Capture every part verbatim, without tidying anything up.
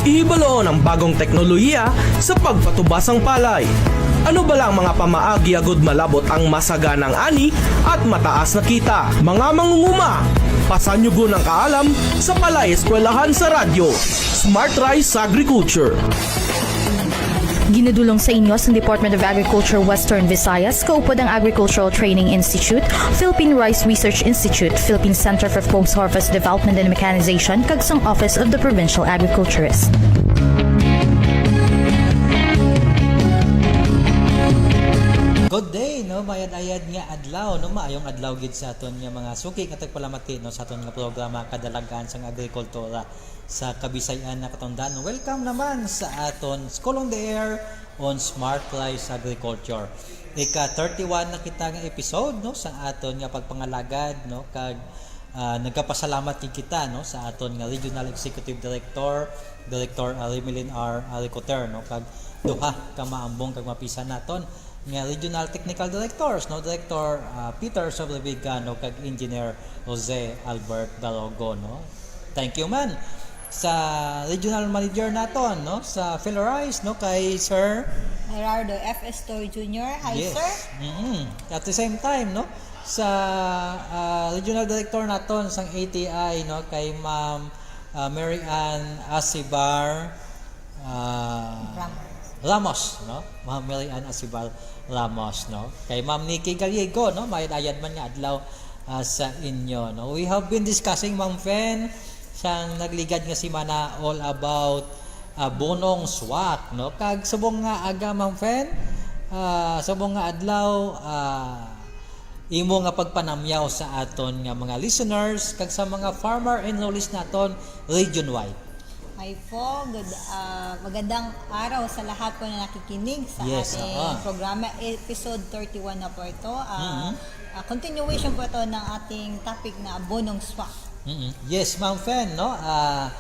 Ihibaloon ang bagong teknolohiya sa pagpatubas sang palay. Ano bala ang mga pamaagi agud malabot ang masaganang ani at mataas na kita? Mga mangunguma, pasanyugon ang kaalam sa Palay Eskwelahan sa Radyo. Smart Rice Agriculture. Ginadulong sa inyo sa Department of Agriculture Western Visayas, kaupod ang Agricultural Training Institute, Philippine Rice Research Institute, Philippine Center for Post-Harvest Development and Mechanization, kag sang Office of the Provincial Agriculturist. Good day, no? Mayad-ayad nga adlaw, no? Maayong adlaw gid sa aton nga mga suki nga tagpalamati, no, sa aton nga programa Kadalagan sang Agrikultura sa Kabisay-an nga Katungdanan. Welcome naman sa aton School on the Air on Smart Rice Agriculture. Ika thirty-one na kita nga episode, no, sa aton nga pagpangalagad, no, kag, ah, nagkapasalamat gid kita, no, sa aton nga Regional Executive Director, Director, ah, Remelin R. Alicoter, no, kag duha ka maambong kag mapisan naton nga Regional Technical Directors, no, Director, ah, Peter Sobreviga, no, kag Engineer Jose Albert Dalogo, no. Thank you man sa Regional Manager naton, no, sa Philrice, no, kay Sir Gerardo F. Estoy Junior. Hi, Yes. sir. Mm-mm. At the same time, no, sa, ah, Regional Director naton sang A T I, no, kay Ma'am, ah, Mary Ann Asibar, ah, Ramos. Ramos, no? Ma'am Mary Ann Asibar Ramos, no? Kay Ma'am Nikki Gallego, no? Mayad-ayad man nga adlaw, ah, sa inyo, no? We have been discussing, Ma'am Fen, sang nagligad nga semana all about, ah, Bunong Swak, no? Kag subong nga aga, Ma'am Fen, ah, subong nga adlaw, ah, imo nga pagpanamyaw sa aton nga mga listeners kag sa mga farmer enrollees naton region-wide. Hi po, good, ah, magandang araw sa lahat po na nakikinig sa Yes, ating oo. programa, episode thirty-one na po ito. Ah, Mm-hmm. ah, continuation po ito ng ating topic na Bunong Swak. Mm-mm. Yes, Ma'am Fen, no? Ah,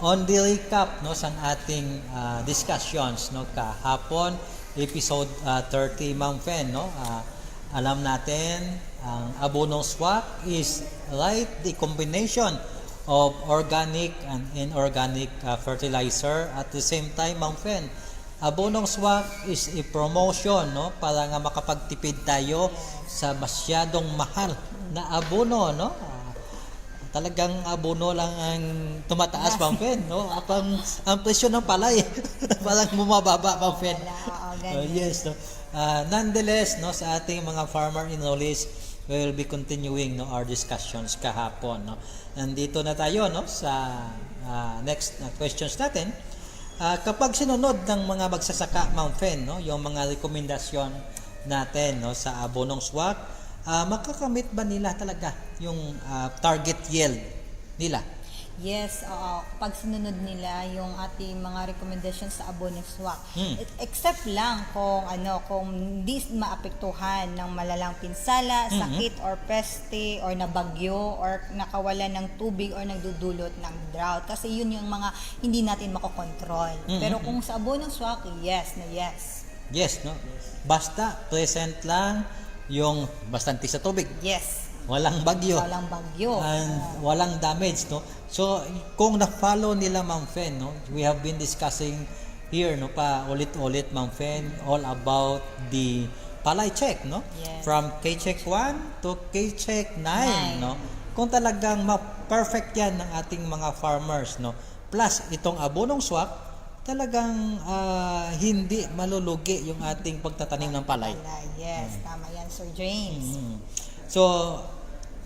on the recap, no, sang ating, ah, discussions, no, kahapon, episode, ah, thirty, Ma'am Fen, no? Ah, alam natin, ang Abunong Swak is, right, the combination of organic and inorganic, ah, fertilizer. At the same time, Ma'am Fen, Abunong Swak is a promotion, no, para nga makapagtipid tayo sa masyadong mahal na abono, no? Ah, talagang abono lang ang tumataas, Yes. Ma'am Fen, no? At ang, ang presyo ng palay, parang bumababa, Ma'am Fen. Wala, oo, Oh, ganyan. yes, no? Ah, nonetheless, no, sa ating mga farmer enrollees, we will be continuing, no, our discussions kahapon, no? Nandito na tayo, no, sa, ah, next na questions natin. Ah, kapag sinunod ng mga magsasaka, Ma'am Fen, no, yung mga rekomendasyon natin, no, sa Abunong Swak, ah, makakamit ba nila talaga yung, ah, target yield nila? Yes, oo. Pag sinunod nila yung ating mga recommendations sa Abunong Swak. Hmm. E-, except lang kung, ano, kung di s-, maapektuhan ng malalang pinsala, Mhm. sakit, or peste, or nabagyo, or nakawalan ng tubig, or nagdudulot ng drought. Kasi yun yung mga hindi natin makokontrol. Mhm. Pero kung sa Abunong Swak, yes na yes. Yes, no? Basta present lang yung bastante sa tubig. Yes. Walang bagyo. Walang bagyo. And Oo. walang damage, no? So, kung na-follow nila, Ma'am Fen, no? We have been discussing here, no, pa ulit-ulit, Ma'am Fen, all about the palay check, no? Yes. From K-Check one to K-Check nine, Nine. no? Kung talagang ma-perfect yan ng ating mga farmers, no? Plus, itong Abunong Swak, talagang, ah, hindi malulugi yung ating pagtatanim ng palay. Palay, yes. Hmm. Tama yan, Sir James. Mm. So,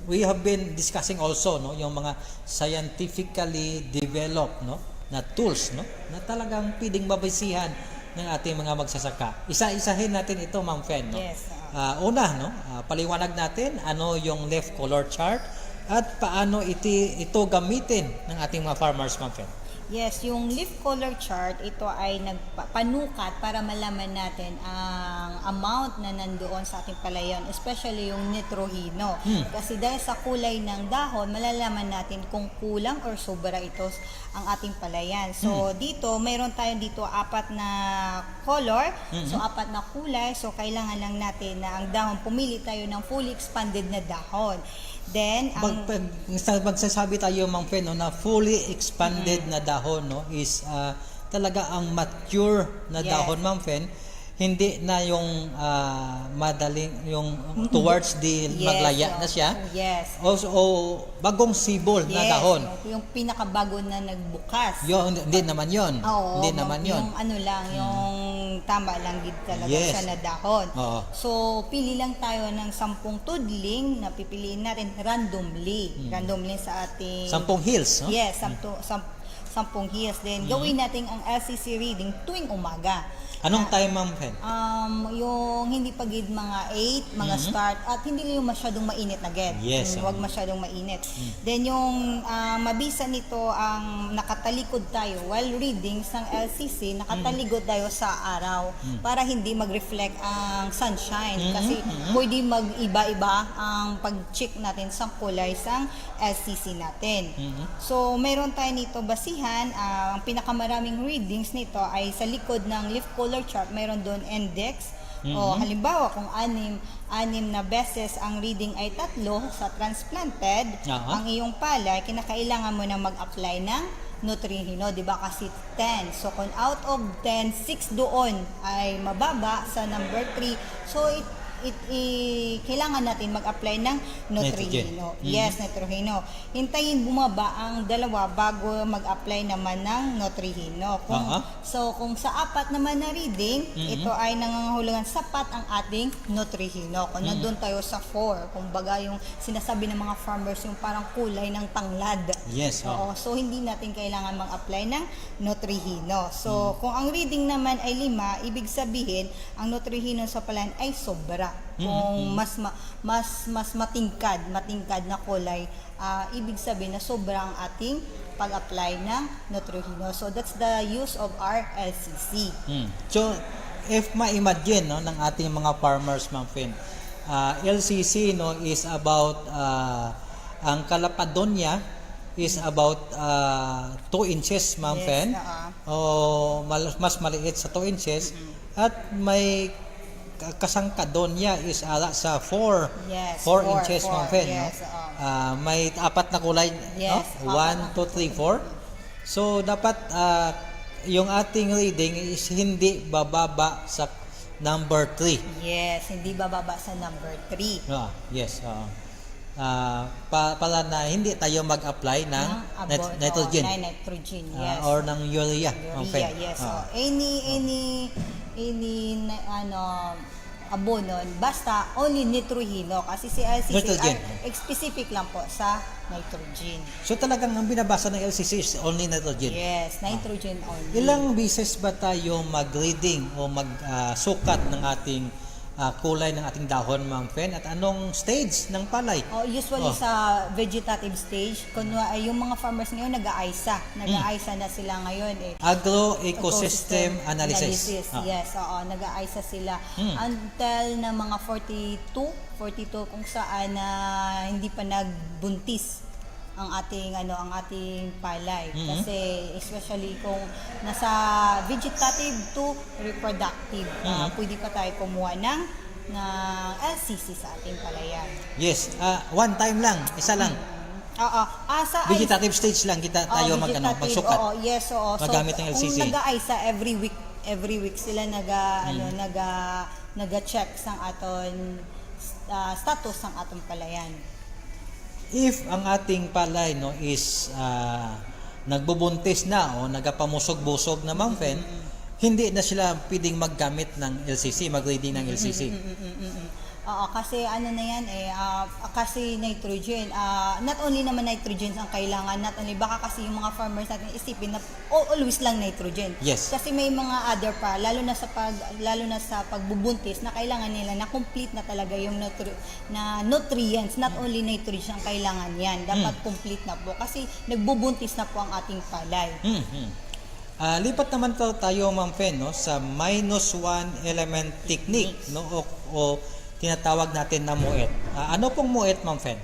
we have been discussing also, no, yung mga scientifically developed, no, na tools, no, na talagang pwedeng mabisihan ng ating mga magsasaka. Isa-isahin natin ito, Ma'am Fen, no? Yes, oo. Ah, una, no, ah, paliwanag natin ano yung leaf color chart at paano iti-, ito gamitin ng ating mga farmers, Ma'am Fen. Yes, yung leaf color chart, ito ay nagpapanukat para malaman natin ang amount na nandoon sa ating palayan, especially yung nitroheno. Hmm. Kasi dahil sa kulay ng dahon, malalaman natin kung kulang or sobra ito s-, ang ating palayan. So, Hmm. dito, mayroon tayo dito apat na color. So, Mhm. apat na kulay. So, kailangan lang natin na ang dahon, pumili tayo ng fully expanded na dahon. Then, ang Mag-, pag, sa, magsasabi tayo, Ma'am Fen, no, na fully expanded Mm. na dahon, no, is, ah, talaga ang mature na Yes. dahon, Ma'am Fen, hindi na yung, ah, madaling, yung Mm. towards the Yes, maglaya no. na siya. Yes. O, o bagong sibol na Yes, dahon. yung, yung pinakabago na nagbukas. Yo, hindi, hindi naman yon. Oo, Hindi ma-, naman yon. yung ano lang, Mm. yung tama lang gid talaga Yes. siya na dahon. Oo. So, pili lang tayo ng sampung tudling na pipiliin natin randomly. Mm. Randomly sa ating Sampung heels, no? Yes, Mm. sampu-, sam-, sampung heels. Then, Mm. gawin natin ang L C C reading tuwing umaga. Anong Ah, time, Ma'am Fen? Um, yung hindi pa gid mga eight, mga Mm. start, at hindi yung masyadong mainit na gid. Yes, Mm, wag oo. masyadong mainit. Mm. Then, yung, ah, mabisa nito ang nakatalikod tayo while reading sang L C C, nakatalikod Mm. tayo sa araw Mm. para hindi mag-reflect ang sunshine. Mm, Kasi mm. pwede mag-iba-iba ang pag-check natin sa kulay sang L C C natin. Mm. So, meron tayo nito basihan. Ah, ang pinakamaraming readings nito ay sa likod ng leaf color chart. Meron doon index. Mm. O, halimbawa, kung anim, anim na beses ang reading ay tatlo sa transplanted, Aha. ang iyong palay, kinakailangan mo na mag-apply ng Nutrihino, di ba? Kasi ten. So, kung out of ten, six doon ay mababa sa number three. So, it, it, i-, kailangan natin mag-apply ng Nutrihino. Nitrogen. Mm. Yes, Nutrihino. Hintayin bumaba ang dalawa bago mag-apply naman ng Nutrihino. Kung, Aha. so, kung sa apat naman na reading, Mm-hmm. ito ay nangangahulugan sapat ang ating Nutrihino. Kung Mm-hmm. nandun tayo sa four, kumbaga yung sinasabi ng mga farmers, yung parang kulay ng tanglad. Yes, Oo, oh. so hindi natin kailangan mag-apply ng Nutrihino. So, Mm. kung ang reading naman ay lima, ibig sabihin, ang Nutrihino sa palayan ay sobra. Mm, Kung mm. mas ma-, mas, mas matingkad, matingkad na kulay, ah, ibig sabihin na sobra ang ating pag-apply ng Nutrihino. So, that's the use of our L C C. Mm. So, if ma-imagine, no, ng ating mga farmers, Ma'am Fen, ah, L C C, no, is about, ah, ang kalapadon niya is about, ah, two inches, Ma'am Yes, Fen. oo. O mal-, mas maliit sa two inches. Mm-mm. At may ka-, kasangkadon niya is ala sa four, Yes, four four, inches, four, Ma'am Fen, no? yes, oo. Ah, may apat na kulay, Yes, no? apat One, na two, three, four. So, dapat, ah, yung ating reading is hindi bababa sa number three. Yes, hindi bababa sa number three. Ah, yes, oo. Ah, pa-, para na hindi tayo mag-apply ng Ng abo-, nit-, nitrogen. oo, ng nitrogen, Ah, yes. or ng urea, Urea, okay. yes. Ah. So, any, Ah. any, any, na-, ano, abono, basta only nitrogen, no? Kasi si L C C Nitrogen. are specific lang po sa nitrogen. So, talagang ang binabasa ng L C C is only nitrogen? Yes, Ah. nitrogen only. Ilang bisis ba tayo mag-reading o mag, ah, sukat ng ating ah, kulay ng ating dahon, Ma'am Fen? At anong stage ng palay? Oh, usually Oh. sa vegetative stage, kung wa-, ay, yung mga farmers ngayon nag-aaysa. Nag-aaysa na sila ngayon eh. Agro-ecosystem Ecosystem analysis. analysis, Ah. yes, oo, nag-aaysa sila. Hmm. Until na mga forty-two, forty-two kung saan na hindi pa nagbuntis ang ating, ano, ang ating palay. Mm-hmm. Kasi especially kung nasa vegetative to reproductive, ah, Mm-hmm. pwede pa tayo kumuha ng, ng L C C sa ating palayan. Yes, ah, one time lang, isa lang. Mm-hmm. Oo. Ah, sa Vegetative stage lang kita, Oo, tayo mag-, ano, vegetative, magsukat. oo, yes, oo. So, Magamit ang kung L C C. nag-aaysa every week, every week sila naga-, ano, Mm. naga-, naga-check sang aton, ah, status sang aton palayan. If ang ating palay, no, is, ah, nagbubuntis na o nagapamusog-busog na, Ma'am Fen, Mm. hindi na sila pwedeng maggamit ng L C C, mag-ready ng L C C. Mm, mm, mm, mm, mm. Oo, kasi ano na yan eh, ah, kasi nitrogen, ah, not only naman nitrogen ang kailangan, not only, baka kasi yung mga farmers natin isipin na al-, always lang nitrogen. Yes. Kasi may mga other pa, lalo na sa pag-, lalo na sa pagbubuntis, na kailangan nila na complete na talaga yung nutri-, na nutrients, not Mm. only nitrogen ang kailangan niyan, dapat Mm. complete na po kasi nagbubuntis na po ang ating palay. Mm-hmm. Ah, lipat naman po tayo, Ma'am Fen, no, sa minus one element technique, Techniques. no, o, o tinatawag natin na MOET. Ah, ano pong MOET, Ma'am Fen?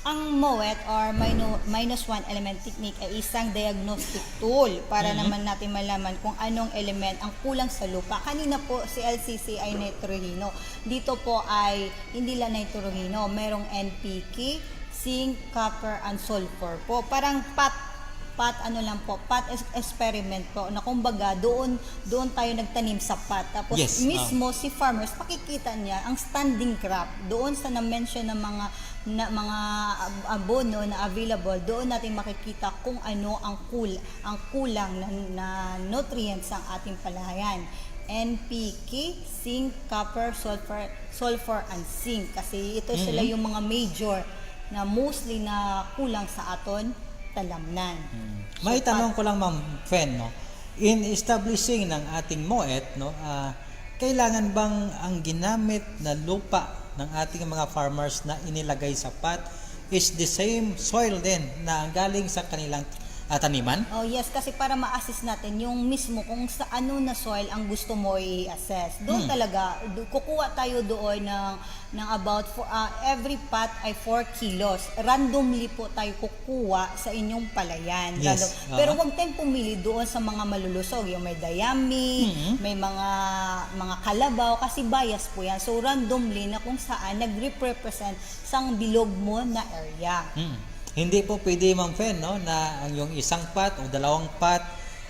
Ang MOET or minu-, minus one element technique ay isang diagnostic tool para Mhm. naman natin malaman kung anong element ang kulang sa lupa. Kanina po, si L C C ay nitrohino. Dito po ay hindi lang nitrohino, merong N P K, zinc, copper, and sulfur po. Parang pot, pot, ano lang po, pot es-, experiment po, na kumbaga doon, doon tayo nagtanim sa pot. Tapos Yes, mismo si farmers, pakikita niya ang standing crop doon sa na-mention ng mga, na, mga ab-, abono na available. Doon natin makikita kung ano ang kul-, ang kulang na, na nutrients ng ating palayan. N P K, zinc, copper, sulfur, sulfur, and zinc. Kasi ito sila Mhm. yung mga major na mostly na kulang sa aton talamnan. Hmm. So, May tanong pat- ko lang, Ma'am Fen, no? In establishing ng ating MOET, no, ah, kailangan bang ang ginamit na lupa ng ating mga farmers na inilagay sa pot is the same soil din na ang galing sa kanilang, ah, taniman? Oh, yes, kasi para ma-assess natin yung mismo kung sa ano na soil ang gusto mo i-assess. Doon Hmm. talaga, do-, kukuha tayo doon ng, ng about four, ah, every pot ay four kilos. Randomly po tayo kukuha sa inyong palayan. Yes, Random. oo. Pero huwag tayong pumili doon sa mga malulusog, yung may dayami, Mhm. may mga, mga kalabaw, kasi bias po yan. So, randomly na kung saan nagre-represent sang bilog mo na area. Hmm. Hindi po pwede, Ma'am Fen, no, na ang yung isang pot o dalawang pot,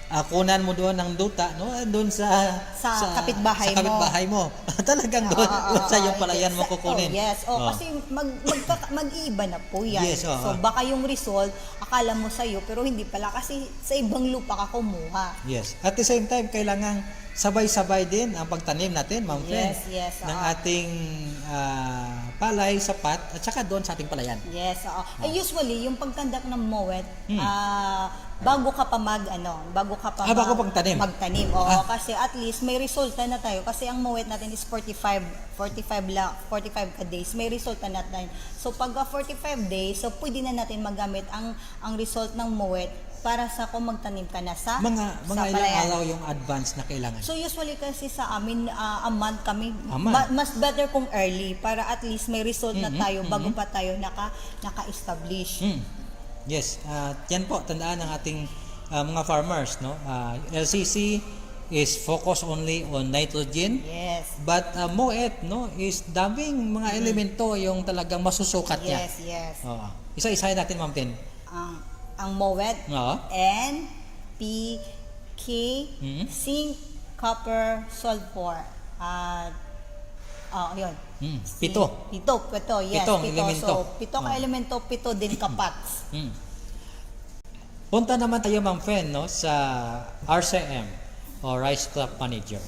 ah, kunan mo doon ang duta, no, doon sa Sa kapitbahay sa kapitbahay mo. Talagang doon, Oo, oo, doon sa oo, yung palayan mo sa- kukunin. Oh, yes. Oh, Oh. Kasi mag, magka, mag-iiba na po yan. Yes, oo. So, baka yung result, akala mo sa'yo, pero hindi pala kasi sa ibang lupa ka kumuha. Yes. At the same time, kailangan sabay-sabay din ang pagtanim natin, Ma'am Fen, Yes, yes, ng oo. ating ah, palay sa pot at saka doon sa ating palayan. Yes, oo. Eh, usually, yung pag-conduct ng MOET, Hmm. ah, bago ka pa mag, ano, bago ka pa Ah, bago mag- pagtanim. magtanim. Oo, Ah. kasi at least may resulta na tayo kasi ang MOET natin is forty-five, forty-five la, forty-five ka days. May resulta na tayo. So pag ah, forty-five days, so pwede na natin magamit ang ang result ng MOET para sa kung magtanim ka na sa Mga sa mga ilang palayan. Araw yung advance na kailangan? So usually kasi sa amin, ah, a month kami, A month. ma- mas better kung early para at least may result na Mhm, tayo bago mhm. pa tayo naka naka-establish. Hmm. Yes, at yan po, tandaan ng ating ah, mga farmers, no? Ah, L C C is focused only on nitrogen. Yes. But uh, MOET, no, is daming mga elemento yung talagang masusukat niya. Yes, yes. Oo. Isa-isahin natin, Ma'am Fen. Ang ang MOET, Oo. N, P, K, Mhm. zinc, copper, sulfur. Ah, oh, yun. Hmm. Zinc. Pito. Pito, pito, yes. Pitong pito. elemento. So, pito ka Oh. elemento, pito din ka pots. Hmm. Punta naman tayo, Ma'am Fen, no, sa R C M o Rice Crop Manager.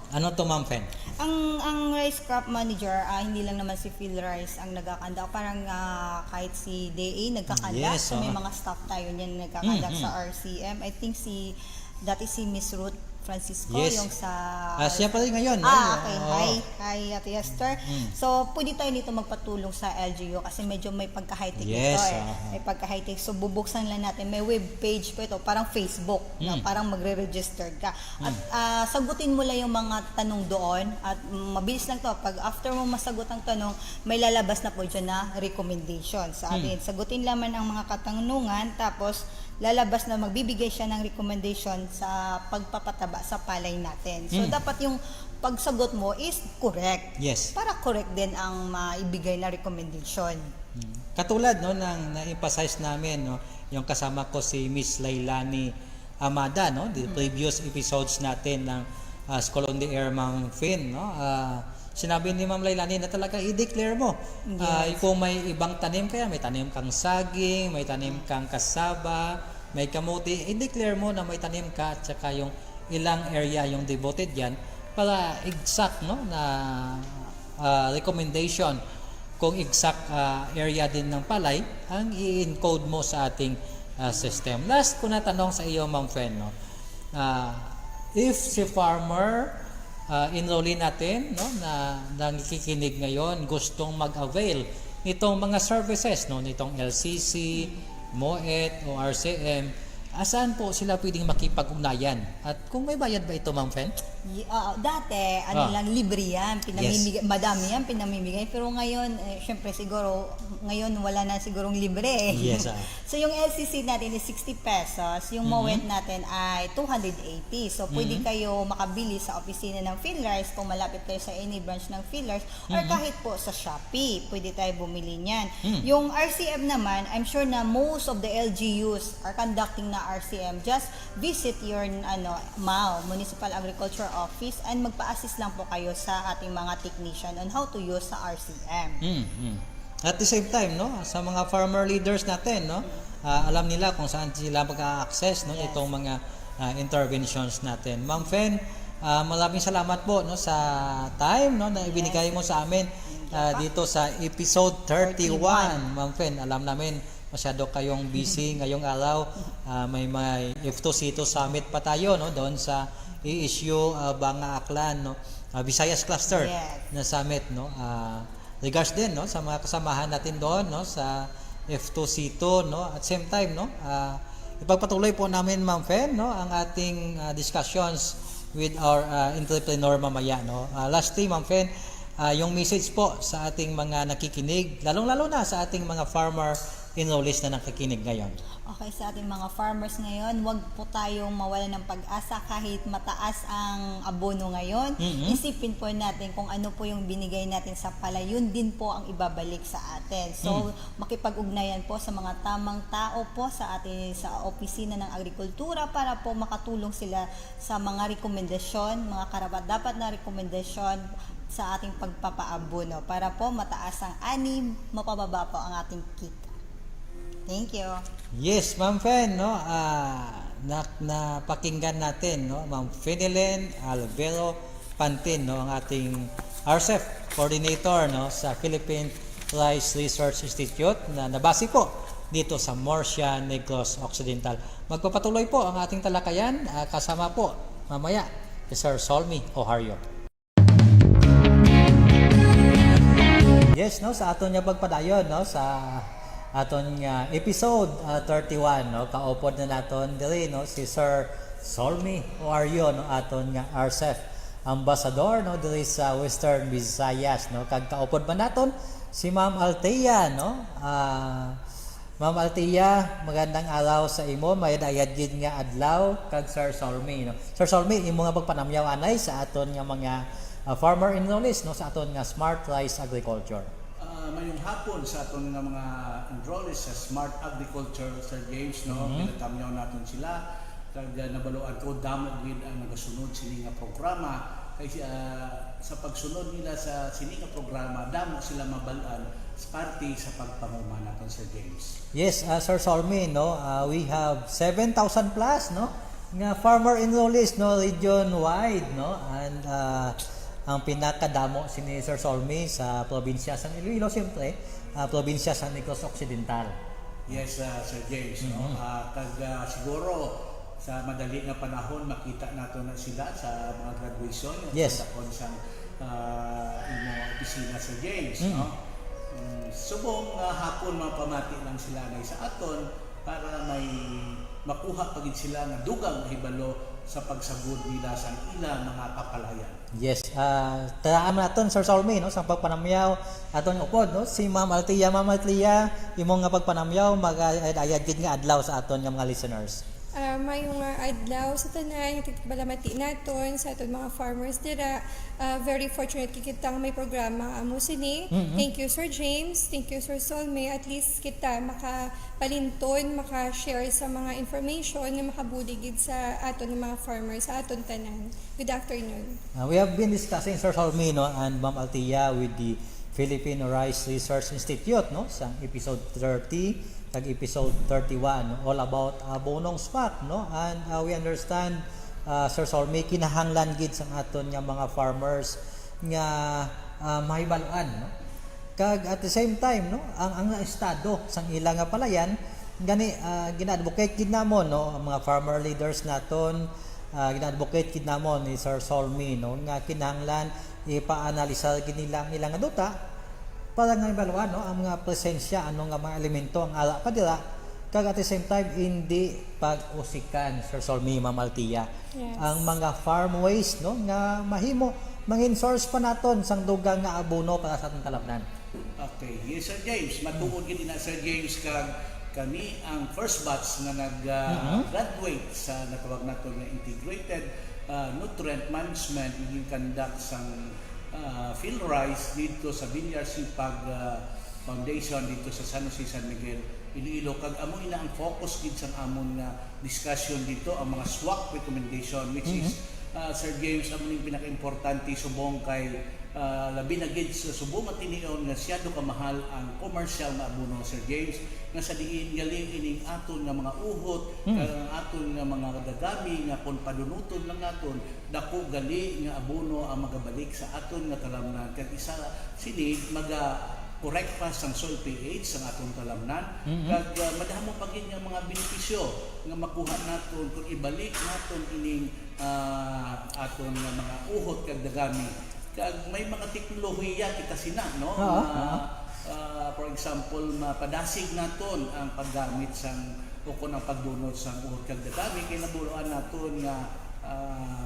Ano to, Ma'am Fen? Ang ang rice crop manager, ah, hindi lang naman si Phil Rice ang nagkakanda. Parang ah, kahit si D A nagkakanda. Yes, So may oo. mga staff tayo niyan nagkakanda Mm, sa mm. R C M. I think si dati si Miss Ruth Francisco Yes. yung sa Ah, siya pa rin ngayon, Ah, no? okay. Oo. Hi. Hi, Ate Esther. Mm. So, pwede tayo nito magpatulong sa L G U kasi medyo may pagka-high-tech Yes, ito eh. aha. May pagka-high-tech. So, bubuksan lang natin. May web page po ito. Parang Facebook. Na Mm. Parang magre-register ka. At Mm. ah, sagutin mo lang yung mga tanong doon. At mm, mabilis lang to. Pag after mo masagot ang tanong, may lalabas na po dyan na recommendation sa Mm. atin. Sagutin lamang ang mga katanungan. Tapos, lalabas na magbibigay siya ng recommendation sa pagpapataba sa palay natin. So, Mm. dapat yung pagsagot mo is correct. Yes. Para correct din ang maibigay na recommendation. Mm. Katulad, no, ng na-emphasize namin, no, yung kasama ko si Miss Lailani Amada, no, the Mm. previous episodes natin ng ah, School on the Air, Ma'am Fen, no? Ah, sinabi ni Ma'am Lailani na talaga i-declare mo. Yes. Ah, kung may ibang tanim kaya, may tanim kang saging, may tanim kang kasaba, may kamote, i-declare mo na may tanim ka at saka yung ilang area yung devoted yan para exact, no, na ah, recommendation kung exact ah, area din ng palay ang i-encode mo sa ating ah, system. Last ko na tanong sa iyo, Ma'am Fen, no? Ah, if si farmer ah, enrollee natin, no, na nakikinig ngayon gustong mag-avail nitong mga services, no, nitong L C C, MOET o R C M, asaan po sila pwedeng makipag-ugnayan? At kung may bayad ba ito, Ma'am Fen? Y- oo, dati, ano Ah. lang, libre yan. Pinamimigay, madami yan, pinamimigay. Pero ngayon, eh, syempre siguro, ngayon wala na sigurong libre. Eh. Yes, ah. So yung L C C natin is sixty pesos, yung Mhm. Moet natin ay two hundred eighty. So pwede Mhm. kayo makabili sa opisina ng Fillers kung malapit kayo sa any branch ng Fillers or Mhm. kahit po sa Shopee, pwede tayo bumili niyan. Hmm. Yung R C M naman, I'm sure na most of the L G Us are conducting na R C M. Just visit your ano, MAO, Municipal Agriculture Office, and magpa-assist lang po kayo sa ating mga technician on how to use sa R C M. Mm, mm. At the same time, no, sa mga farmer leaders natin, no, ah, alam nila kung saan sila mag-access, no, Yes. itong mga ah, interventions natin. Ma'am Fen, ah, maraming salamat po, no, sa time, no, na ibinigay Yes. mo sa amin ah, dito sa episode thirty-one. Ma'am Fen, alam namin masyado kayong busy ngayong araw. Ah, may may F two C two Summit pa tayo, no, doon sa A S U ah, Banga Aklan, no, ah, Visayas Cluster Yes. na summit, no. Ah, regards din, no, sa mga kasamahan natin doon, no, sa F two C two, no. At same time, no, ah, ipagpatuloy po namin, Ma'am Fen, no, ang ating ah, discussions with our ah, entrepreneur mamaya, no. Ah, lastly, Ma'am Fen, ah, yung message po sa ating mga nakikinig, lalong-lalo na sa ating mga farmer enrollees na nakikinig ngayon. Okay, sa ating mga farmers ngayon, wag po tayong mawala ng pag-asa kahit mataas ang abono ngayon. Mhm. Isipin po natin kung ano po yung binigay natin sa palay, yun din po ang ibabalik sa atin. So, Mm. makipag-ugnayan po sa mga tamang tao po sa ating sa opisina ng agrikultura para po makatulong sila sa mga rekomendasyon, mga karapat-dapat na rekomendasyon sa ating pagpapaabono para po mataas ang ani, mapababa po ang ating kita. Thank you. Yes, Ma'am Fen, no? Ah, na, napakinggan natin, no? Ma'am Fenilyn Alvero Pantin, no? Ang ating R C E F coordinator, no? Sa Philippine Rice Research Institute na nabase po dito sa Murcia, Negros Occidental. Magpapatuloy po ang ating talakayan, ah, kasama po mamaya si Sir Solmi Ohario. Yes, no, sa aton nga pagpadayon, no, sa aton nga episode ah, thirty-one, no, kaupod na naton diri, no, si Sir Solmi Ohario, no, aton nga R C E F ambassador, no, diri sa Western Visayas, no, kag kaupod man naton si Ma'am Althea, no. Ah, Ma'am Althea, magandang araw sa imo. Mayad-ayad gid nga adlaw kag Sir Solmi, no. Sir Solmi, imo nga pagpanamyaw anay sa aton nga mga ah, farmer enrollees, no, sa aton nga Smart Rice Agriculture. Ah, mayong hapon sa aton nga mga enrollees sa Smart Agriculture, Sir James, no? Mhm. Ginatamyaw naton sila kag ah, nabaluan ko damo gid ang nagasunod sini nga programa kay ah, sa pagsunod nila sa sini nga programa damo sila mabal-an sa parte sa pagpanguma naton, Sir James. Yes, ah, Sir Solmi, no, ah, we have seven thousand plus, no, nga farmer enrollees, no, region wide, no, and ah, ang pinakadamo sini, Sir Solmi, sa probinsya sang Iloilo, siyempre, ah, probinsya sang Negros Occidental. Yes, ah, Sir James, no? Mhm. Ah, kag ah, siguro sa madali nga panahon makita nato na sila sa mga graduation nga Yes. Pagdakon sang ah, imo opisina, Sir James, Mhm. no? Mm, subong nga hapon mapamati lang sila na sa aton para may makuha pa gid sila nga dugang nga hibalo sa pagsagod nila sa ilang mga kapalayan. Yes, ah, tagaan naton, Sir Solmi, no, sa pagpanamyaw aton upod, no, si Ma'am Althea. Ma'am Althea, imo nga pagpanamyaw mag-ayad gid nga adlaw sa aton nga mga listeners. Ah, maayong nga adlaw sa tanan nga tigpalamati naton sa aton mga farmers dira. Ah, very fortunate kay kita nga may programa nga amo sini. Mhm. Thank you, Sir James. Thank you, Sir Solmi. At least kita makapalinton, maka-share sa mga information nga makabulig gid sa aton nga mga farmers, sa aton tanan. Good afternoon. Uh, we have been discussing, Sir Solmi, no, and Ma'am Althea with the Philippine Rice Research Institute, no, sa episode thirty kag episode thirty-one, no, all about uh, Bonong Spak, no, and uh, we understand, uh, Sir Solmi, kinahanglan gid sang aton nga mga farmers nga uh, mahibaluan, no, kag at the same time, no, ang ang estado sang ila nga palayan gani uh, gina-advocate gid namon, no, ang mga farmer leaders naton, uh, gina-advocate gid namon ni Sir Solmi, no, nga kinahanglan ipa-analisar gid nila ang ilang duta para nga ibaluan, no, ang mga presensya, ano nga mga elemento ang ara pa dira Kag at the same time, hindi pag-usikan, Sir Solmi, Ma'am Althea, Yes. ang mga farm waste, no, nga mahimo mangin source pa naton sang dugang nga abono para sa atong talamnan. Okay. Yes, Sir James. Matuod gid na, Sir James, kag kami ang first batch nga nag-graduate sa natawag nato nga integrated ah, nutrient management nga gin-conduct sang ah, Phil Rice dito sa Villar Sipag ah, Foundation dito sa San Jose, San Miguel, Iloilo. Kag amo ina ang focus gid sang amon nga discussion dito, ang mga SWAC recommendation, which is ah, Sir James, amo ning pinaka-importante subong kay ah, labi na gid sa subong nga tinion nga siyado kamahal ang commercial nga abono, Sir James, nga sa diin gali ining aton nga mga uhot, ang aton nga mga dagami nga kung padunuton lang naton, dako gali nga abono ang magabalik sa aton nga talamnan, kag isa sini maga correct pa sang soil pH sang aton talamnan, kag ah, madamo pa gid nga mga benepisyo nga makuha naton kung ibalik naton ining ah, aton nga mga uhot kag dagami. Kag may mga teknolohiya kita sina, no? Oo, Nga, oo. ah, for example, mapadasig naton ang paggamit sang o kon ang pagdunot sang uhot kag dagami kay nabuloan naton nga ah,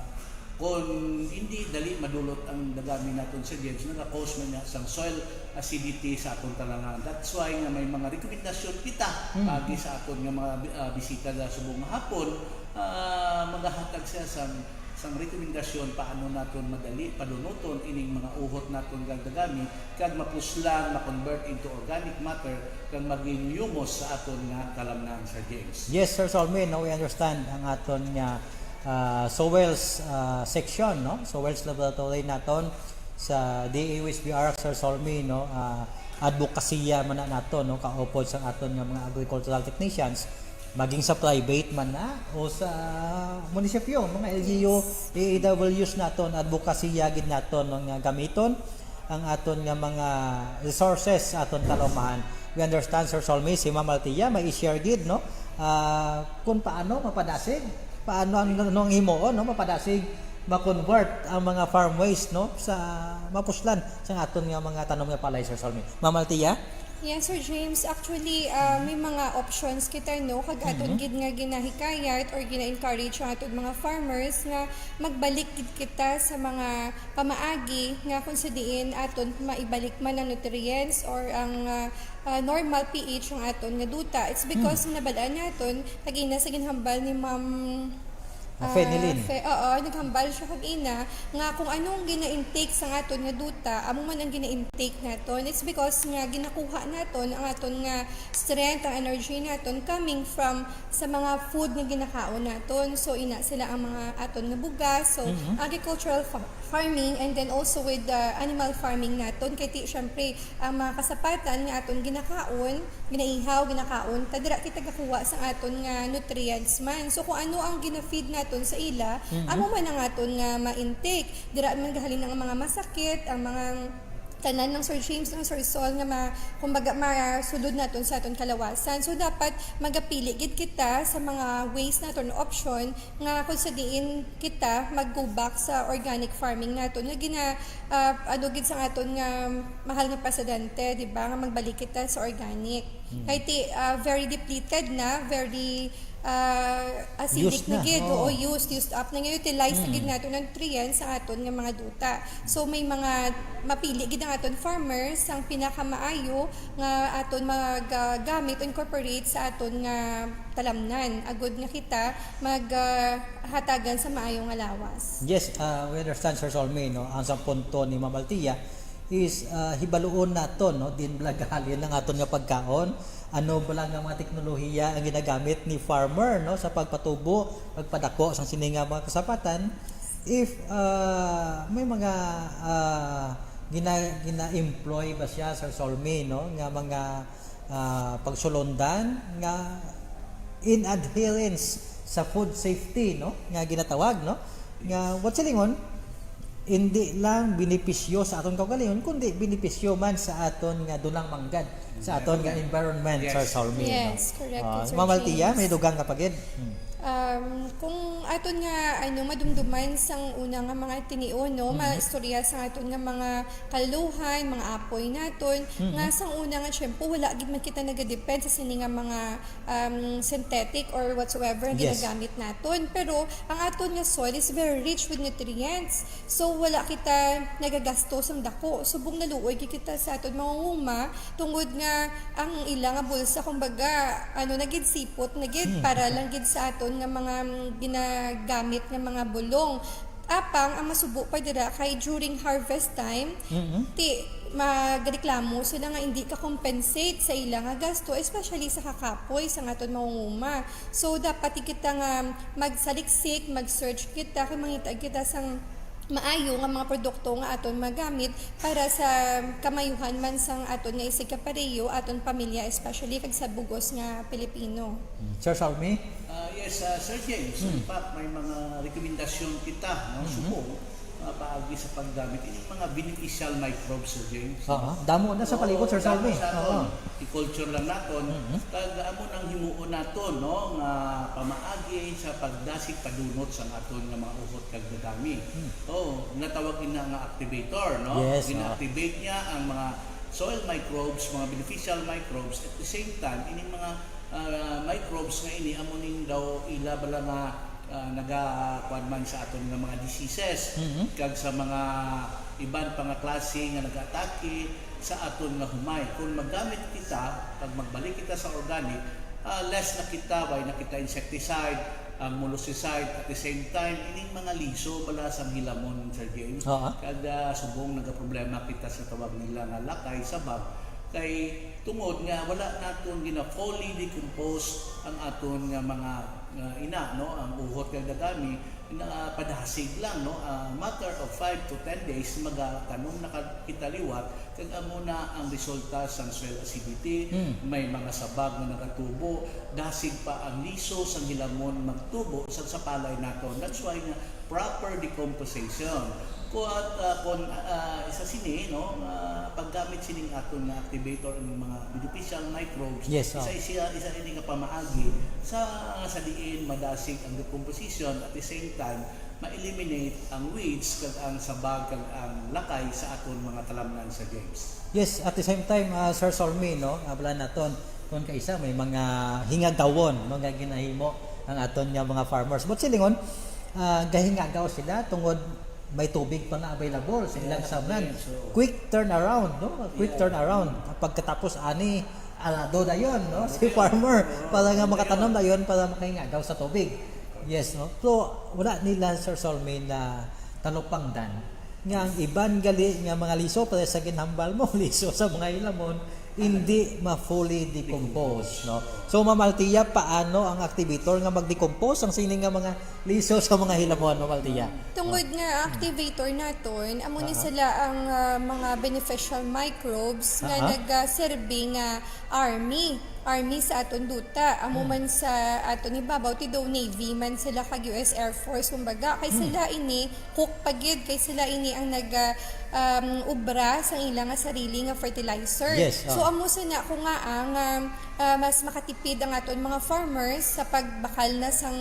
kung hindi dali madulot ang dagami naton sa James, nagakos man niya sang soil acidity sa aton talamnan. That's why nga may mga rekomendasyon kita pagi sa aton nga mga bi- ah, bisita sa subong nga hapon, ah, magahatag siya sang sang rekomendasyon paano naton madali padunuton ining mga uhot naton kag dagami kag mapuslan, ma-convert into organic matter kag maging humus sa aton nga talamnan, Sir James. Yes, Sir Solmi, no, we understand ang aton nga ah, soils ah, section, no? Soils laboratory naton sa D A U S B R, Sir Solmi, no? Ah, advokasya man na naton, no, kaupod sa aton nga mga agricultural technicians, maging sa private man na o sa munisipyo, mga L G U, A A Ws naton, advokasya gid naton, no, nga gamiton ang aton nga mga resources sa aton talaumahan. We understand, Sir Solmi, si Ma'am Althea may i-share gid, no? Ah, kung paano mapadasig, paano ang, ano ang himuon, no? Mapadasig, ma-convert ang mga farm waste, no, sa mapuslan sa aton nga mga tanom nga palay, Sir Solmi. Ma'am Althea? Yes, Sir James. Actually, ah, may mga options kita, no? Kag aton gid nga ginahikayat or gina-encourage ang aton mga farmers nga magbalik gid kita sa mga pamaagi nga kung sa diin aton maibalik man ang nutrients or ang ah, ah, normal pH ang aton nga duta. It's because nabal-an naton, kag ina sa ginhambal ni Ma'am Ah, Fenelyn. Fe- oo, naghambal siya kag ina nga kung anong gina-intake sa aton nga duta, amo man ang gina-intake naton. It's because nga ginakuha naton ang aton nga strength, ang energy naton coming from sa mga food nga ginakaon naton. So ina sila ang mga aton nga bugas. So agricultural fa- farming and then also with the animal farming naton kay ti syempre ang mga kasapatan nga aton ginakaon, ginaihaw, ginakaon, ta dira kita gakuha sa aton nga nutrients man. So kung ano ang gina-feed naton sa ila, amo man ang aton nga ma-intake. Dira man gahalin ang mga masakit, ang mga tanan ng Sir James, ng Sir Sol nga ma, kumbaga masulod naton sa aton kalawasan. So dapat magapili gid kita sa mga ways naton, option nga kung sa diin kita mag-go back sa organic farming naton nga gina ah, ano gid sa aton nga mahal nga presidente, di ba, nga magbalik kita sa organic. Kay ti ah, very depleted na, very ah, acidic Used na na, gid, oo. Oo, used, used up na, nga utilize na gid naton ang nutrients sa aton nga mga duta. So may mga mapili gid ang aton farmers ang pinakamaayo nga aton magagamit, incorporate sa aton nga talamnan agud nga kita mag ah, hatagan sa maayo nga lawas. Yes, uh, we understand, Sir Solmi, no? Ang sa punto ni Ma'am Althea is uh, hibaluon naton, no? Din bala gahalin ang aton nga pagkaon. Ano bala nga mga teknolohiya ang ginagamit ni farmer, no, sa pagpatubo, pagpadako sang sini nga mga kasapatan? If uh, may mga uh, gina gina-employ ba siya, Sir Solmi, no, nga mga ah, pagsulondan nga in adherence sa food safety, no, nga ginatawag, no, nga what silingon, hindi lang benepisyo sa aton kaugalingon kundi benepisyo man sa aton nga dunang manggad, sa aton nga environment, Yes. Sir Solmi, no? Yes, correct, Ah, Sir Ma'am Althea, James. May dugang ka pa gid. Hmm. Um, kung aton nga, ano, madumduman sang una nga mga tinion, no, Mm-hmm. maistorya sang aton nga mga kaluhan, mga apoy naton, Mm-hmm. nga sang una nga, syempre, wala gid man kita nagadepend sa sini nga mga, um, synthetic or whatsoever nga Yes. ginagamit naton. Pero ang aton nga soil is very rich with nutrients. So, wala kita nagagasto sang dako. Subong naluoy gid kita sa aton mangunguma, tungod nga ang ila nga bulsa, kumbaga, ano na gid, sipot na gid, Hmm. para lang gid sa aton nga mga, mm, ginagamit nga mga bulong. Apang ang masubo pa dira kay during harvest time, Mm-hmm. ti, magreklamo sila nga hindi ka compensate sa ila nga gasto, especially sa kakapoy sa aton mangunguma. So, dapat kita nga magsaliksik, mag-search kita, kay mangita kita sang maayo nga mga produkto nga aton magamit para sa kamayuhan man sang aton nga isigkapareho, aton pamilya, especially kag sa bugos nga Pilipino. Mm. Sir Salmi? Ah, yes, ah, Sir James. Hmm. In fact, may mga rekomendasyon kita, no, Mhm. subong, ah, paagi sa paggamit ining mga beneficial microbes, Sir James. Oo, damo na sa Oo, palibot, Sir damo Salmi. sa aton. Oo. I-culture lang naton. Mhm. Kag amo nang himuon naton, no, nga pamaagi sa pagdasig padunot sang aton nga mga uhot kag dagami. Hmm. Oo, natawag ina nga activator, no? Yes, oo. Gina-activate niya ang mga soil microbes, mga beneficial microbes. At the same time, ining mga, ah, microbes nga ini, amo ning daw ila bala nga, ah, naga-, kuwan man sa aton nga mga diseases, Mhm. kag sa mga iban pa nga klase nga nag-atake sa aton nga humay. Kung magamit kita, kag magbalik kita sa organic, ah, less na kita, way na kita insecticide, ang molluscicide, at the same time, ining mga liso bala sang hilamon, Sir James. Oo. Kag, ah, subong nagaproblema kita sa tawag nila nga lakay, sabag, kay tungod nga wala naton gina-fully decompose ang aton nga mga, ah, ina, no, ang uhot kag dagami, na padasig lang, no, ah, matter of five to ten days, magatanom na ka-, kita liwat, kag amo na ang resulta sang soil acidity, Hmm. may mga sabag nga nagatubo, dasig pa ang liso sang hilamon magtubo sa, sa palay naton. That's why nga proper decomposition. Kuwat, ah, kon, ah, isa sini, no, nga paggamit sining aton nga activator, ang mga beneficial microbes, Yes, isa, oh. isa, isa ini nga pamaagi sa, sa diin madasig ang decomposition, at the same time, ma-eliminate ang weeds kag ang sabag kag ang lakay sa aton mga talamnan, Sir James. Yes, at the same time, ah, Sir Solmi, no, ablan naton, kung kaisa may mga hingagawon, no, nga ginahimo ang aton nga mga farmers. But silingon, ah, gahingagaw sila tungod may tubig pa nga available sa ilang Yes, kasamnan. Yes, oo. Quick turnaround, no? Quick Yeah. turnaround. Pagkatapos ani, alado dayon, no? Si Yes. farmer, Oo, para nga okay. makatanom dayon, para makahingagaw sa tubig. Yes, no? So, wala nila, Sir Solmi, na talupangdan nga ang iban gali nga mga liso, pareho sa ginhambal mo, liso sa mga hilamon, hindi ma-fully decompose, no? So, Ma'am Althea, paano ang activator nga mag-decompose ang sini nga mga liso sa mga hilamon, Ma'am Althea? Tungod nga activator naton, amo ni Ah. sila ang, ah, mga beneficial microbes nga Aha. nagaserbi nga army, army sa aton duta. Amo Hmm. man sa aton ibabaw, ti daw Navy man sila kag U S Air Force, kumbaga. Kay Hmm. sila ini, cook pa gid, kay sila ini ang nag, ah, um, obra sa ila nga sarili nga fertilizer. Yes, So, ah. amo sana ko nga ang, um, ah, mas makatipid ang aton mga farmers sa pagbakal na sang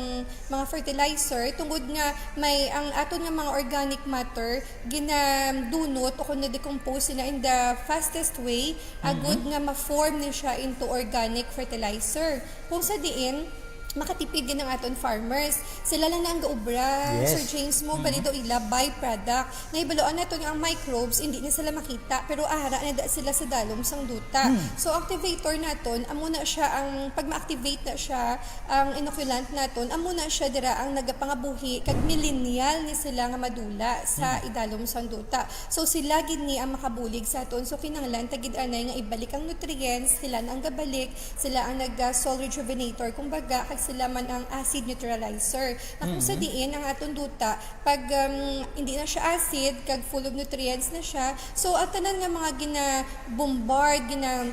mga fertilizer, tungod nga may ang aton nga mga organic matter, ginadunot o kung na-decompose sila in the fastest way, agud Mhm. nga ma-form ni siya into organic fertilizer. Kung sa diin, makatipid gid ang aton farmers. Sila lang na ang gaobra, Yes. Sir James, mo, Mhm. bali daw ila byproduct. Nahibaluan nato nga ang microbes, hindi na sila makita, pero ara na da sila sa dalom sang duta. Hmm. So, activator naton, amo na siya ang, pag ma-activate na siya, ang inoculant naton, amo na siya dira ang nagapangabuhi kag millennial ni sila nga madula sa Hmm. idalom sang duta. So, sila gid ni ang makabulig sa aton. So, kinahanglan ta gid anay nga ibalik ang nutrients, sila na ang gabalik, sila ang nag, ah, soil rejuvenator, kumbaga, kag sila man ang acid neutralizer. Na kung sa Mhm. diin ang aton duta, pag, um, hindi na siya acid, kag full of nutrients na siya, so, ang tanan nga mga gina-bombard, gina-,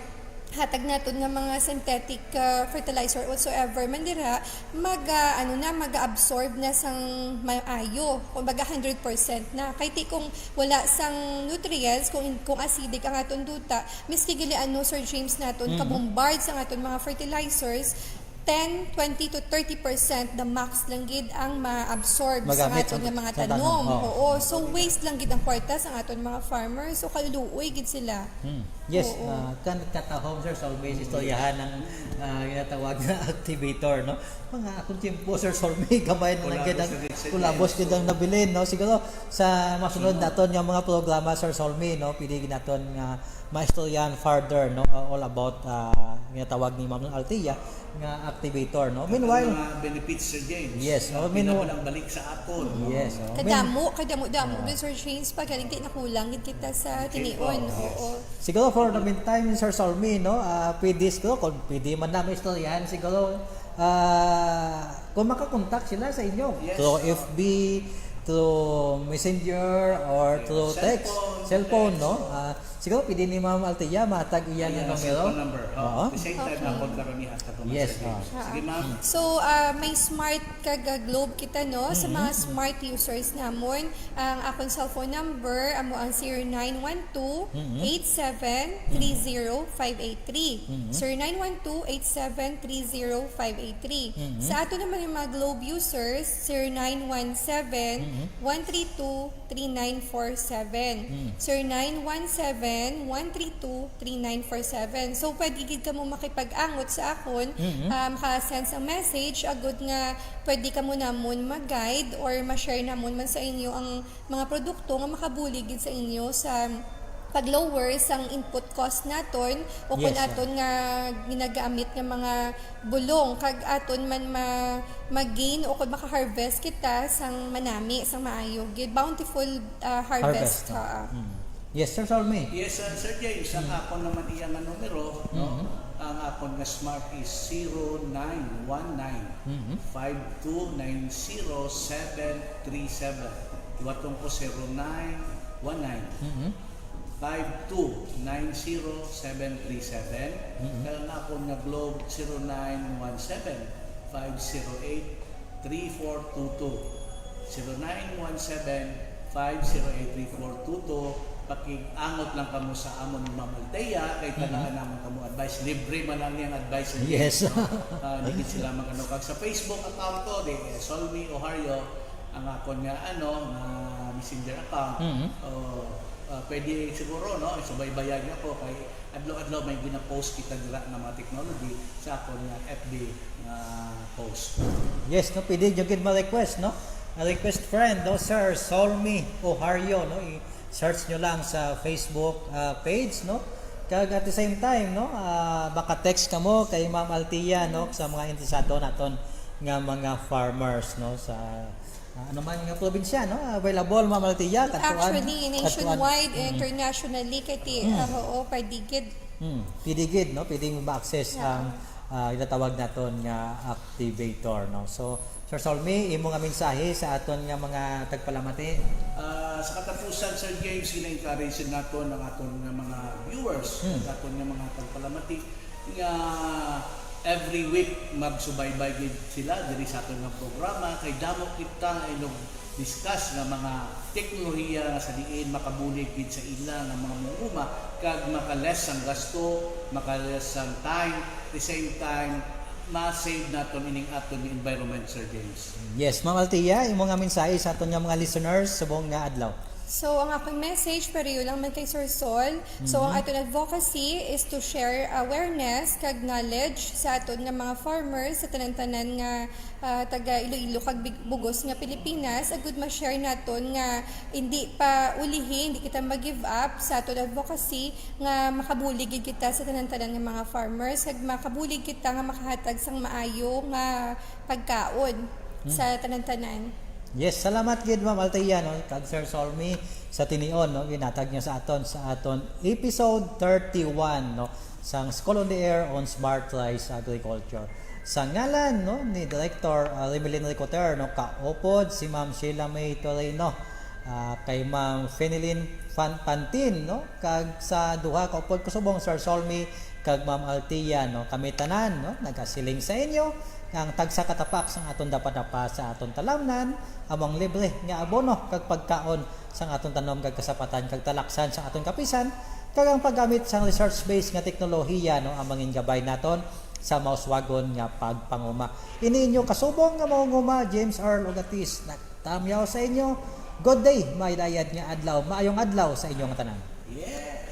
hatag naton nga mga synthetic, ah, fertilizer whatsoever man dira, mag, ah, ano na, mag-absorb na sang maayo, kumbaga hundred percent na. Kay ti kung wala sang nutrients, kung in-, kung acidic ang aton duta, miski gali ano, Sir James, naton Mhm. kabombard sang aton mga fertilizers, ten, twenty to thirty percent the max lang gid ang ma-absorb sa Magamit aton sa- nga mga sa tanom, tanom. oo. Oo. So waste lang gid ang kwarta sa aton mga farmers. So kaluoy gid sila. Hmm. Yes, Oo. Ah, kan katahom, Sir Solmi, istoryahan ang ah, ginatawag na activator, no? Mga akong tiempo, Sir Solmi, gamay na lang Kulabos gid ang na gid sa kulabos tiyan. gid ang nabilin, no? Siguro sa masunod naton nga mga programa, Sir Solmi, no, pwede gid naton nga maistoryahan further, no, uh, all about ah, ginatawag ni Ma'am Althea nga activator, no? Meanwhile, Ang mga benefits, Sir James. Yes, Na oh, minu- pinabalik sa aton. Yes, oh. Kadamo, kadamo-damo gid, Sir James, pag galing di na kulang gid kita sa tinion. Yes. Oo. Siguro for the meantime, Sir Solmi, no, ah, pwede siguro, kung pwede man namin istoryahan, siguro, ah, kung makakontak sila sa inyo, Yes. through F B, through messenger, or Yeah, through text, cellphone, cellphone, text, no? oh. Ah, siguro pwede ni Ma'am Althea mahatag iya Ayan nga ang numero. cellphone number. Oo. Oh. The same time Okay. na ako karon ni Hasta Thomas Yes, Rodriguez. ah. Sige, ma'am. So, ah, may smart kag ah, Globe kita, no? Sa mga smart users namon, ang akon cellphone number amo ang zero nine one two, eight seven three zero five eight three. Zero nine one two, eight seven three zero five eight three. Sa ato naman yung mga Globe users, zero nine one seven, one three two, three nine four seven. Zero nine one seven, one three two, three nine four seven. So, pwede gid kamo makipag-angot sa akon. Ah, maka-send sa message, agud nga pwede kamo namon mag-guide or ma-share namon man sa inyo ang mga produkto nga makabulig gid sa inyo sa pag-lower sang input cost naton o kung Yes, sir. aton nga ginagamit nga mga bulong kag aton man ma mag-gain o kung maka-harvest kita sang manami, sang maayo gid, bountiful ah, harvest. Harvest, no? Ah. Mm. Yes, Sir Solmi. Yes, uh, Sir James, ang akon naman iya nga numero, no? Ang akon nga smart is zero nine one nine, five two nine zero seven three seven. Iwaton ko, zero nine one nine, Mhm. five two nine zero seven three seven. Kag ang akon nga Globe, zero nine one seven, five zero eight, three four two two. Zero nine one seven, five zero eight, three four two two. Pakig-angot lang kamo sa amon ni Ma'am Althea, kay tagaan namon kamo advice. Libre man lang niyang advice, sir. Yes. No? Ah, di gid sila magano. Kag sa Facebook account ko, di, eh, Solmi Ohario, ang akon nga, ano, nga messenger account. Mhm. O, ah, pwede siguro, no? Subaybayan niyo ako kay adlaw-adlaw may gina-post kita dira nga mga technology sa akon nga F B nga post. Yes, no, pwede nyo gid ma-request, no? A request friend, no, Sir Solmi Ohario, no? I-search nyo lang sa Facebook ah, page, no? Kag at the same time, no, ah, maka-text kamo kay Ma'am Althea, no, sa mga interesado naton nga mga farmers, no, sa ah, ano man nga probinsya, no? Available, Ma'am Althea, kadtuan- Actually, kadtuan- nationwide and Mm. internationally, kay ti, ah, oo, pwede gid. Hmm, pwede gid, no? Pwede mo ma-access Yeah. ang ah, ginatawag naton nga activator, no? So, Sir Solmi, imo nga mensahe sa aton nga mga tagpalamati? Ah, sa katapusan, Sir James, gina-encourage naton ang aton nga mga viewers, Hmm. ang aton nga mga tagpalamati nga every week magsubaybay gid sila diri sa aton nga programa, kay damo kita nga inog discuss nga mga teknolohiya nga sa diin makabulig gid sa ila nga mga manguma kag maka-less ang gasto, maka-less ang time, the same time ma-save naton ining aton nga environment, Sir James. Yes, Ma'am Althea, imo nga mensahe sa aton nga mga listeners subong nga adlaw. So, ang akong message, pareho lang man kay Sir Sol. So, ang aton advocacy is to share awareness kag knowledge sa aton nga mga farmers sa tanan-tanan nga ah, taga Iloilo kag big- bugos nga Pilipinas, agud ma-share naton nga hindi pa ulihi, hindi kita mag-give up sa aton advocacy nga makabulig gid kita sa tanan-tanan nga mga farmers, kag makabulig kita nga makahatag sang maayo nga pagkaon sa tanan-tanan. Yes, salamat gid, Ma'am Althea, no, kag Sir Solmi sa tinion, no, ginatag niyo sa aton sa aton episode thirty-one, no, sang School on the Air on Smart Rice Agriculture. Sa ngalan, no, ni Director ah, Remelin Ricoter, no, kaupod si Ma'am Sheila May Torino, ah, kay Ma'am Fenilyn Fan- Pantin, no, kag sa duha ka upod ko subong, Sir Solmi kag Ma'am Althea, no, kami tanan, no, nagasiling sa inyo nga ang tagsa ka tapak sang aton dapadapa sa aton talamnan amo ang libre nga abono kag pagkaon sang aton tanom kag kasapatan kag talaksan sang aton kapisan, kag ang paggamit sang research-based nga teknolohiya, no, ang mangin gabay naton sa mauswagon nga pagpanguma. Ini inyo kasubong nga mangunguma, James Earl Ogatis, nagtamyaw sa inyo. Good day, madayad nga adlaw, maayong adlaw sa inyong tanan. Yeah.